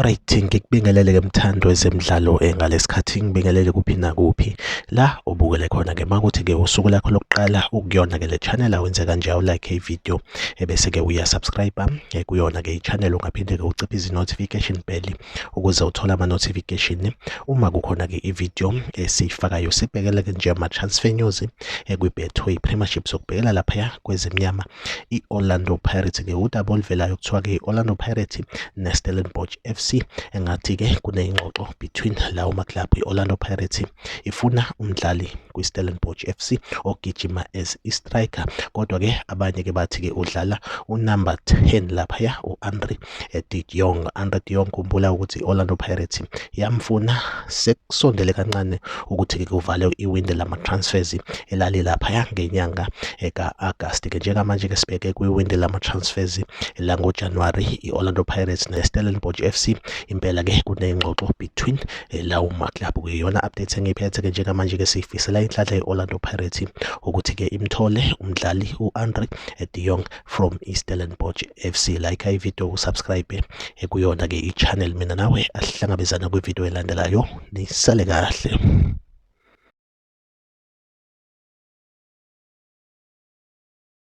Alright, ngikubingelele-ke mthandi wezemidlalo ngalesikhathi ngibingelele kuphi nakuphi la ubukele khona-ke makuthi-ke usuku lakho lokuqala ukuyona-ke le channel awenze kanje awulike i-video ebese-ke uyasubscribe kuyona-ke i-channel ungaphinde-ke uciphe izi-notification bell ukuze uthole ama-notification uma kukhona-ke i-video esiyifakayo. Sibhekele-ke nje ama-transfer news kwi-Betway Premiership, sokubhekela laphaya kwezimnyama i-Orlando Pirates ke udaba oluvelayo kuthiwa-ke i-Orlando Pirates ne-Stellenbosch FC engathi-ke kuneyingxoxo between lawo maklabhu. I-Orlando Pirates ifuna umdlali kwi-Stellenbosch FC ogijima as i-striker, kodwa-ke abanye-ke bathi-ke udlala unumber 10 laphaya u-Andre de Jong. Andre de Jong, khumbula ukuthi i-Orlando Pirates yamfuna sekusondele kancane ukuthi-ke kuvalwe iwindi lama-transfers elali laphaya ngenyanga ka-Agasti. Ke njengamanje-ke sibheke kwiwindi lama-transfers langoJanuwari, i-Orlando Pirates ne-Stellenbosch FC impela-ke kuney'ngxoxo between lawo maklabhu. Ke iyona update engiyiphethe-ke njengamanje-ke, siyifisela inhlanhla i-Orlando Pirates ukuthi-ke imthole umdlali u-Andre de Jong from i-Stellenbosch FC. Like i-video, usubscribe kuyona-ke i-channel. Mina nawe asihlangabezana kwividiyo elandelayo, nisale kahle.